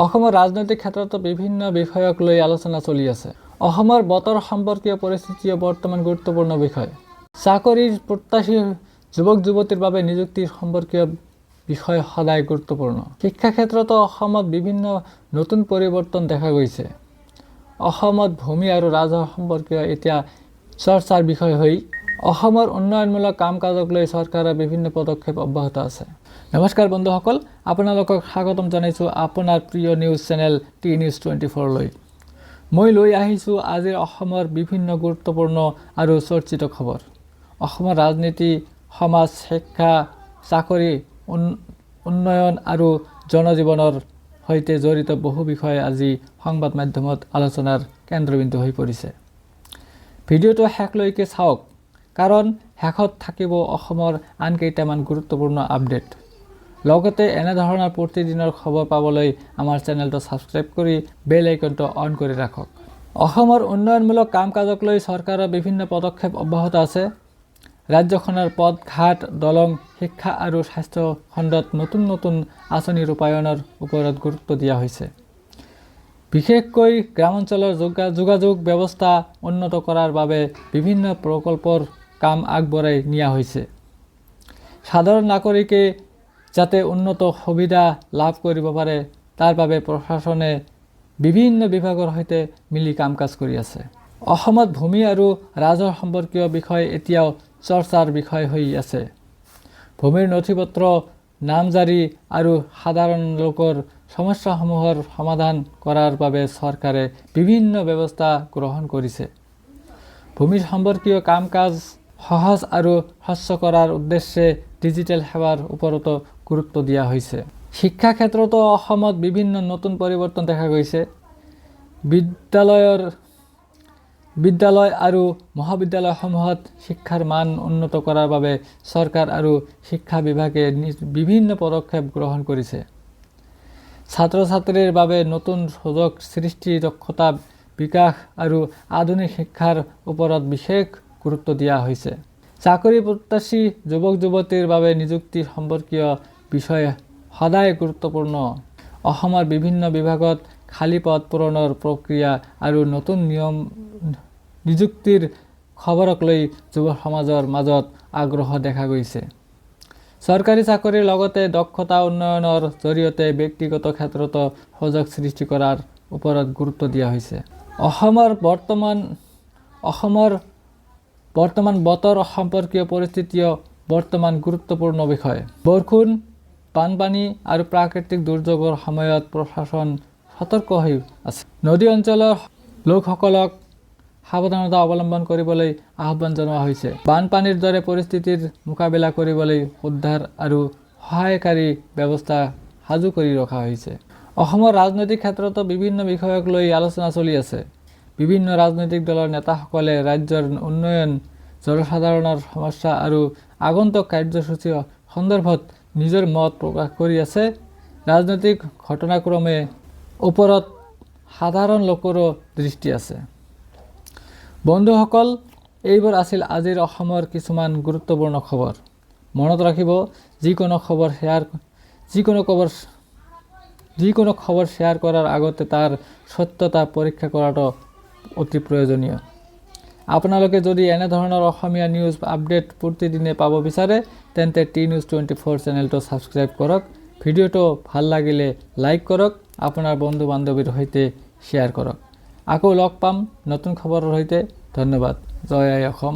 অসমৰ ৰাজনৈতিক ক্ষেত্ৰতো বিভিন্ন বিষয়ক লৈ আলোচনা চলি আছে। অসমৰ বতৰ সম্পৰ্কীয় পৰিস্থিতিও বৰ্তমান গুৰুত্বপূৰ্ণ বিষয়। চাকৰিৰ প্ৰত্যাশী যুৱক যুৱতীৰ বাবে নিযুক্তি সম্পৰ্কীয় বিষয় সদায় গুৰুত্বপূৰ্ণ। শিক্ষা ক্ষেত্ৰতো অসমত বিভিন্ন নতুন পৰিৱৰ্তন দেখা গৈছে। অসমত ভূমি আৰু ৰাজহ সম্পৰ্কীয় এতিয়া চৰ্চাৰ বিষয় হৈ অসমৰ উন্নয়নমূলক কাম কাজক লৈ চৰকাৰৰ বিভিন্ন পদক্ষেপ অব্যাহত আছে। নমস্কাৰ বন্ধুসকল, আপোনালোকক স্বাগতম জনাইছোঁ আপোনাৰ প্ৰিয় নিউজ চেনেল টি নিউজ 24লৈ। মই লৈ আহিছোঁ আজিৰ অসমৰ বিভিন্ন গুৰুত্বপূৰ্ণ আৰু চৰ্চিত খবৰ। অসমৰ ৰাজনীতি, সমাজ, শিক্ষা, চাকৰি, উন্নয়ন আৰু জনজীৱনৰ সৈতে জড়িত বহু বিষয় আজি সংবাদ মাধ্যমত আলোচনাৰ কেন্দ্ৰবিন্দু হৈ পৰিছে। ভিডিঅ'টো শেষলৈকে চাওক, কাৰণ শেষত থাকিব অসমৰ আন কেইটামান গুৰুত্বপূৰ্ণ আপডেট। লগতে এনেধৰণৰ প্ৰতিদিনৰ খবৰ পাবলৈ আমাৰ চেনেলটো ছাবস্ক্ৰাইব কৰি বেল আইকনটো অন কৰি ৰাখক। অসমৰ উন্নয়নমূলক কাম কাজক লৈ চৰকাৰৰ বিভিন্ন পদক্ষেপ অব্যাহত আছে। ৰাজ্যখনৰ পথ ঘাট, দলং, শিক্ষা আৰু স্বাস্থ্য খণ্ডত নতুন নতুন আঁচনি ৰূপায়ণৰ ওপৰত গুৰুত্ব দিয়া হৈছে। বিশেষকৈ গ্ৰামাঞ্চলৰ যোগাযোগ ব্যৱস্থা উন্নত কৰাৰ বাবে বিভিন্ন প্ৰকল্পৰ কাম আগবঢ়াই নিয়া হৈছে। সাধাৰণ নাগৰিকে যাতে উন্নত সুবিধা লাভ কৰিব পাৰে, তাৰ বাবে প্ৰশাসনে বিভিন্ন বিভাগৰ সৈতে মিলি কাম কাজ কৰি আছে। অসমত ভূমি আৰু ৰাজহ সম্পৰ্কীয় বিষয় এতিয়াও চৰ্চাৰ বিষয় হৈ আছে। ভূমিৰ নথিপত্ৰ, নামজাৰি আৰু সাধাৰণ লোকৰ সমস্যাসমূহৰ সমাধান কৰাৰ বাবে চৰকাৰে বিভিন্ন ব্যৱস্থা গ্ৰহণ কৰিছে। ভূমি সম্পৰ্কীয় কাম কাজ সহজ আৰু স্বচ্ছ কৰাৰ উদ্দেশ্যে ডিজিটেল সেৱাৰ ওপৰতো গুৰুত্ব দিয়া হৈছে। শিক্ষা ক্ষেত্ৰতো অসমত বিভিন্ন নতুন পৰিৱৰ্তন দেখা গৈছে। বিদ্যালয় আৰু মহাবিদ্যালয়সমূহত শিক্ষাৰ মান উন্নত কৰাৰ বাবে চৰকাৰ আৰু শিক্ষা বিভাগে বিভিন্ন পদক্ষেপ গ্ৰহণ কৰিছে। ছাত্ৰ ছাত্ৰীৰ বাবে নতুন সুযোগ সৃষ্টি, দক্ষতা বিকাশ আৰু আধুনিক শিক্ষাৰ ওপৰত বিশেষ গুৰুত্ব দিয়া হৈছে। চাকৰি প্ৰত্যাশী যুৱক যুৱতীৰ বাবে নিযুক্তি সম্পৰ্কীয় বিষয় সদায় গুৰুত্বপূৰ্ণ। অসমৰ বিভিন্ন বিভাগত খালী পদ পূৰণৰ প্ৰক্ৰিয়া আৰু নতুন নিয়ম নিযুক্তিৰ খবৰক লৈ যুৱ সমাজৰ মাজত আগ্ৰহ দেখা গৈছে। চৰকাৰী চাকৰিৰ লগতে দক্ষতা উন্নয়নৰ জৰিয়তে ব্যক্তিগত ক্ষেত্ৰতো সুযোগ সৃষ্টি কৰাৰ ওপৰত গুৰুত্ব দিয়া হৈছে। অসমৰ বৰ্তমান বতৰ সম্পৰ্কীয় পৰিস্থিতিও বৰ্তমান গুৰুত্বপূৰ্ণ বিষয়। বৰষুণ, বানপানী আৰু প্ৰাকৃতিক দুৰ্যোগৰ সময়ত প্ৰশাসন সতৰ্ক হৈ আছে। নদী অঞ্চলৰ লোকসকলক সাৱধানতা অৱলম্বন কৰিবলৈ আহ্বান জনোৱা হৈছে। বানপানীৰ দৰে পৰিস্থিতিৰ মোকাবিলা কৰিবলৈ উদ্ধাৰ আৰু সহায়কাৰী ব্যৱস্থা সাজু কৰি ৰখা হৈছে। অসমৰ ৰাজনৈতিক ক্ষেত্ৰতো বিভিন্ন বিষয়ক লৈ আলোচনা চলি আছে। বিভিন্ন ৰাজনৈতিক দলৰ নেতাসকলে ৰাজ্যৰ উন্নয়ন, জনসাধাৰণৰ সমস্যা আৰু আগন্তুক কাৰ্যসূচী সন্দৰ্ভত নিজৰ মত প্ৰকাশ কৰি আছে। ৰাজনৈতিক ঘটনাক্ৰমে ওপৰত সাধাৰণ লোকৰো দৃষ্টি আছে। বন্ধুসকল, এইবোৰ আছিল আজিৰ অসমৰ কিছুমান গুৰুত্বপূৰ্ণ খবৰ। মনত ৰাখিব, যিকোনো খবৰ শ্বেয়াৰ কৰাৰ আগতে তাৰ সত্যতা পৰীক্ষা কৰাটো অতি প্ৰয়োজনীয়। আপোনালোকে যদি এনেধৰণৰ অসমীয়া নিউজ আপডেট প্ৰতিদিনে পাব বিচাৰে, তেন্তে টি নিউজ 24 চেনেলটো ছাবস্ক্ৰাইব কৰক। ভিডিঅ'টো ভাল লাগিলে লাইক কৰক, আপোনাৰ বন্ধু বান্ধৱীৰ সৈতে শ্বেয়াৰ কৰক। আকৌ লগ পাম নতুন খবৰৰ সৈতে। ধন্যবাদ। জয় আই অসম।